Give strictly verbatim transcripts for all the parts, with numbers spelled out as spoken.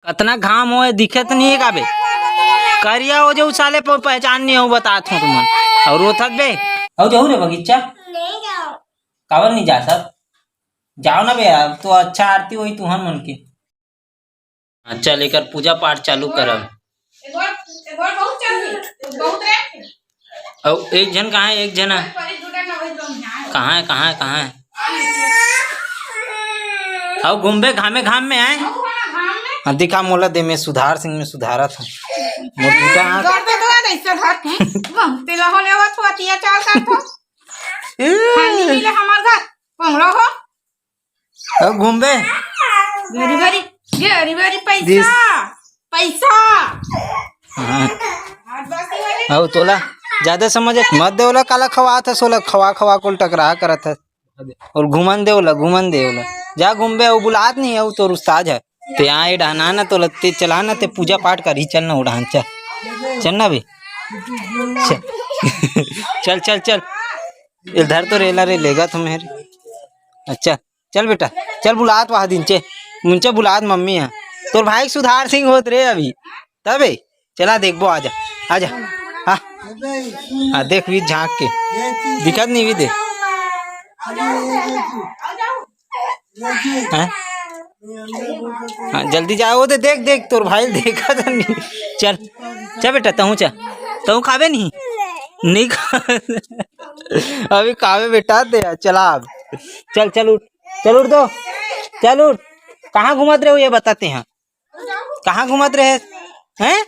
अतना घाम होए, दिखत नहीं है का बे? करिया हो जाऊ साले, प-, पहचान नहीं हो, बतात हो तुमन। और रोथत बे? हो जाऊ रे बगीचा? नहीं जाओ। काबर नहीं जा सक? जाओ ना बे, अब तो अच्छा आरती होई तुहन मन के। हाँ, चल, एकर पूजा पाठ चालू करब। एगो, एगो बहुत चल रही, बहुत रे। अउ एक झन कहाँ है? एक झन है। कहाँ है, कहाँ है, कहाँ है? अउ घूमबे घामे घाम में आए। हाँ, दिखा मोला दे, मैं सुधार सिंह में सुधारत हूँ। मोर टूटा हाथ। घर पे तो ऐसे घर के, तेला होले वो तो अतिया चाल कर तो। ए। खाली मिले हमार घर, पहुँचो हो। अउ घूमबे। गरी गरी, गरी गरी पैसा, दिस। पैसा। हाँ। अउ तोला ज्यादा समझ मत दे, ओला काला खवात हस, ओला खवा खवा कोल टकरा करत हस। और घूमन दे ओला, घूमन दे ओला। जा घूमबे, अउ बुलात नहीं है, अउ तोर उस्ताद है। ते आए डहना ना, तोला ते चला ना, ते पूजा पाठ करही, चल ना उड़ान, चल। चल ना बे। चल। चल, चल, चल। इधर तो रेला रे, लेगा तुम्हें रे। अच्छा। चल बेटा, चल बुलात वाह दिन चे, मुंचे बुलात मम्मी है। तोर भाई सुधार सिंह होत रे अभी, तबे चला देखबो, आजा, आजा। हाँ, हाँ, देख भी झांक के, दिखत नहीं भी दे। हाँ? हाँ, जल्दी जा, वो दे, देख, देख, तोर भाई देखा था नहीं। चल, चल बेटा, तहूँ चल, तहूँ खाबे नहीं, नहीं खा। अभी खाबे बेटा, दे, चला अब। चल, चल उठ, चल उठ दो, चल उठ। कहाँ घूमत रहे हो ये बताते हैं, कहाँ घूमत रहे हैं?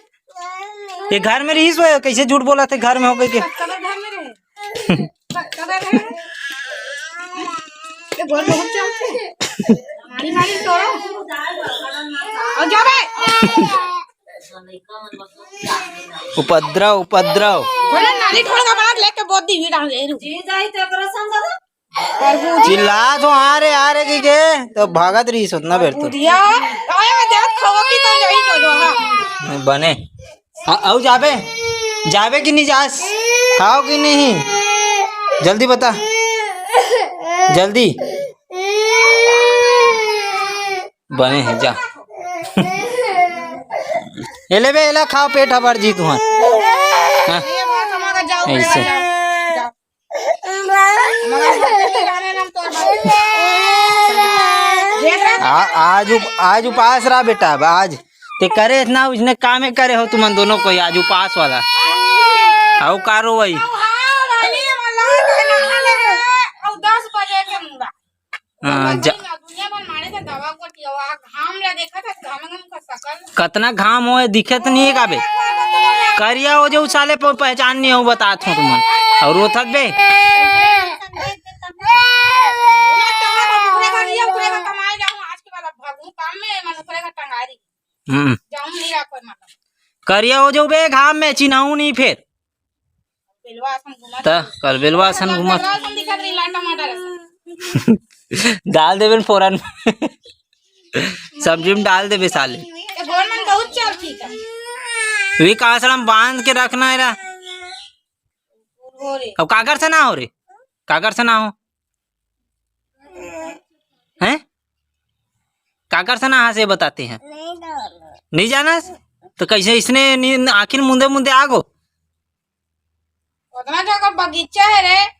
ये घर में रहीस हो, कैसे झूठ बोला थे घर में हो गए के? कदर घर में रहे। कदर घर में। ये बोल बहुत चलते। मारी मारी तोड़ो। और जा बे। उपद्रव, उपद्रव। बोले नाली ढोल का बना लेके बोल दी डाल दे रू। जी जाई तो एकरा संग। चिल्लात हो, "आ रे, आ रे," की के, तो भागत रहीस होत ना बेर तो। बुढ़िया, आए में देख खवा की तो यही जो जो, हाँ। बने। आ, अउ जाबे? जाबे कि नहीं जास? खाओ कि नहीं? जल्दी बता। जल्दी। बने है, जा। एले बे, एला खाओ, पेट हबर जी तुहर। हाँ। ये बात हमारा जाओ, ऐसे। जाओ, जाओ। आ, आज उप-, आज उपास रहा बेटा, अब आज ते करे इतना, उसने कामे करे हो तुमन दोनों कोई, आज उपास वाला। आओ कारो वही। हाँ, जा। दुनिया भर मारे थे दवा को टियावा, घाम ला देखा था, घाम घाम का शकल। कतना घाम होए, दिखत नहीं है का बे? करिया हो जाऊ साले, प-, पहचान नहीं हो, बतात हो तुमन। और रोथत बे? हम्म। करिया हो जाऊ बे घाम में, चिन्हाऊ नहीं फेर। बेलवा असन घूमत। त कल बेलवा असन घूमत। बेलवा असन दिखत रही, लाल टमाटर असन। डाल देबे न फोरन। सब्जी में डाल देबे साले। ये गोल मन बहुत चल ठीक है। वी का आश्रम बांध के रखना है रा। हो रे। अब काकर से ना हो रे? काकर से ना हो? हैं? काकर से ना हंसे बताते हैं? नहीं जानस? तो कैसे इसने नी-, आखिर मुंदे मुंदे आगो? उतना जगह बगीचा है रे,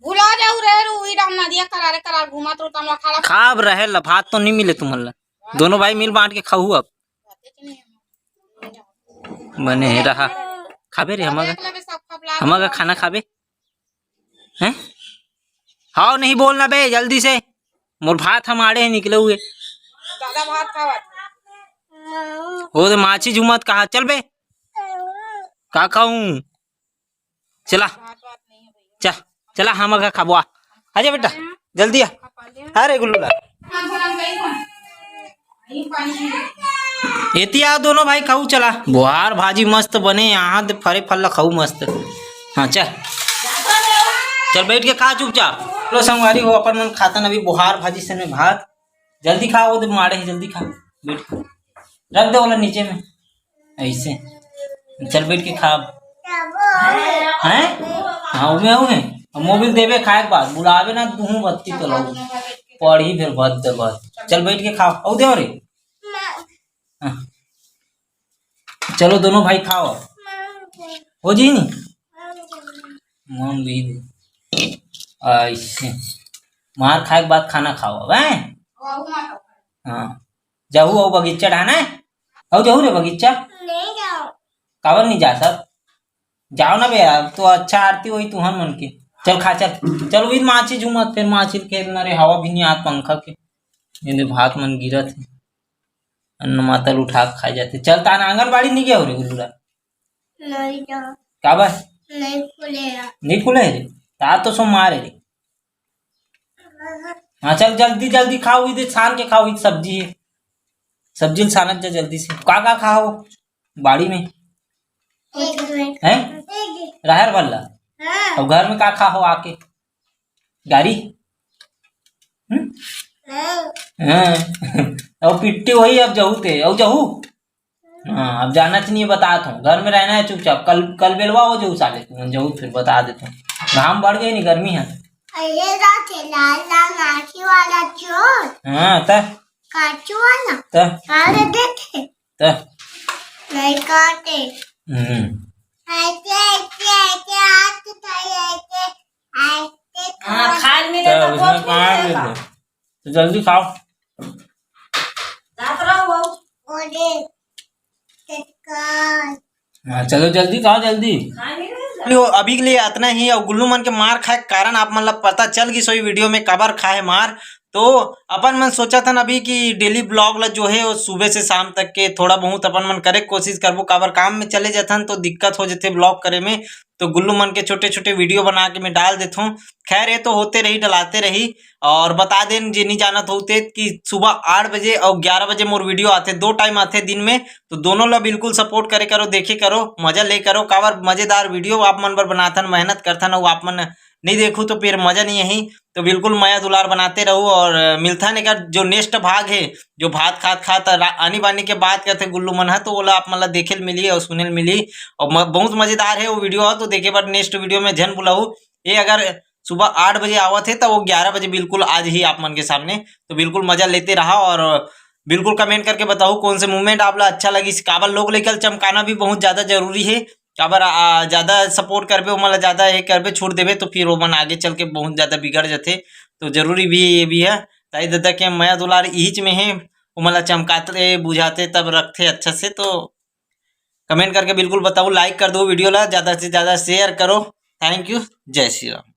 भुला जाऊ रे, रू ई डाम नदिया करारे करार घूमत रो तमला खड़ा। खाब रहे ला, भात तो नहीं मिले तुमन ला। दोनों भाई मिल बांट के खाऊ अब। बने है रहा। खाबे रे, हमारा, हमारा खाना खाबे? हैं? हाव नहीं बोलना बे, जल्दी से। मोर भात हम आड़े हैं निकले हुए। ज्यादा भात खावत। वो तो माछी झुमत कहा, चल बे। का खाऊं? चला। चा, चला हम का खाबो आ। आजा बेटा, जल्दी आ। अरे गुल्लू ला। एती आओ दोनों भाई, खाऊ चला। बोहार भाजी मस्त बने, यहाँ दे फरे फल ला खाऊ मस्त। हाँ, चल। चल, बैठ के खा चुपचाप। लो संगवारी हो, अपन मन खातन अभी बोहार भाजी से में भात। जल्दी खा, वो दे माड़े है, जल्दी खा। बैठ खा। रख दे वाला नीचे में। ऐसे। चल, बैठ के खा। हैं? हाँ, उमे, उमे। अब मोबिल देबे खाए के बाद, बुलावे ना, तुहूँ बत्ती तो लो। पढ़ी फिर बद दे बद। चल, बैठ के खा। औ दे रे। हाँ। चलो दोनों भाई खाओ। हो जी नी? मम भी दे। ऐसे। मार खाए के बाद खाना खाओ अब, हैं? हाँ। जाहू अउ बगीचा ढाना है? अउ जाहू रे बगीचा? नहीं जाओ। काबर नहीं जा सब? जाओ ना बे यार, तो अच्छा आरती होई तुहन मन के। चल खा चल। चल उही माछी झूमत, फिर माछी खेलना रे, हवा भी नहीं आत पंखा के। ये दे भात मन गिरत है। अन्न माता ल उठा के खाए जाथे। चल तान आंगनबाड़ी नहीं गया हो रे गुल्लू रा? नहीं जा। काबर? नहीं खुले यार। नहीं खुले है रे? ता तो सोमवार है रे। हाँ चल जल्दी जल्दी खाओ, इधर छान के खाओ, इधर सब्जी है, सब्जी ल छानत जा जल्दी से। का का खाओ बाड़ी में? एक मिनट। हैं? राहर भल्ला। हाँ। अब घर में का खाओ आके? गारी? हम्म? हाँ। हाँ। अब पिट्टी वही, अब जहू ते, अब जहू। हाँ, अब जाना चाहिए, बता था, घर में रहना है चुपचाप। कल, कल बेलवा हो जाऊ साले, तू जाऊ फिर बता देता हूँ। घाम बढ़ गई नी, गर्मी है। अरे राते लाल लाल नाची वाला चोर। हाँ, त? काचू वाला? त? काट देते। त? नहीं काटे। हम्म। ऐसे, ऐसे, ऐसे, हाथ उठाइए, ऐसे, ऐसे हाँ, खाए। खाए मिले त तो उसमें बहुत कहाँ मिलेगा। देते? तो जल्दी खाओ। जात रहो। अरे, तत्काल। हाँ, चलो जल्दी खाओ, जल्दी। खाए नहीं रहे। चलो, अभी के लिए इतना ही। और गुल्लू मन के मार खाए के कारण आप मन ला पता चल गई सोई वीडियो में काबर खाए मार। तो अपन मन सोचत हन अभी कि डेली ब्लॉग ला जो है वो सुबह से शाम तक के थोड़ा बहुत अपन मन करे के कोशिश करबो, काबर काम में चले जाथन तो दिक्कत हो जाथे ब्लॉग करे में। तो गुल्लू मन के छोटे छोटे वीडियो बना के मैं डाल देथों। खैर, ये तो होते रही, डलाते रही। और बता देन, जे नहीं जानत होते कि सुबह आठ बजे और ग्यारह बजे मोर वीडियो आथे, दो टाइम आथे दिन में। तो दोनों ला बिल्कुल सपोर्ट करे करो, देखे करो, मजा ले करो। काबर मजेदार वीडियो आप मन बर बनाथन, मेहनत करथन, और आप मन नहीं देखू तो फिर मजा नहीं आही। तो बिल्कुल मया दुलार बनाते रहू और मिलथन एकर जो नेक्स्ट भाग है, जो भात खात खात रा-, आनी बानी के बात करथे गुल्लू मन ह, तो ओला आप मन ला देखे ल मिली और सुने ल मिली। और म-, बहुत मजेदार है वो वीडियो ह, तो देखे बर नेक्स्ट वीडियो में झन बुलाऊ। ये अगर सुबह आठ बजे आवत है, तो वो ग्यारह बजे बिल्कुल आज ही आप मन के सामने। तो बिल्कुल मजा लेते रहा और बिल्कुल कमेंट करके बताओ कौन से मूवमेंट आप ला अच्छा लगी। काबर लोग लइका ल चमकाना भी बहुत ज्यादा जरूरी है। काबर आ, ज्यादा सपोर्ट करबे, ओमन ला ज्यादा ये करबे, छूट देबे, तो फिर ओमन आगे चल के बहुत ज्यादा बिगड़ जथे। तो जरूरी भी ये भी है। ताई ददा के मया दुलार इहिच में है, ओमन ला चमकाते बुझाते तब रखथे अच्छा से। तो कमेंट करके बिल्कुल बताओ, लाइक कर दो वीडियो ला, ज्यादा से ज्यादा शेयर करो। थैंक यू, जय श्री राम।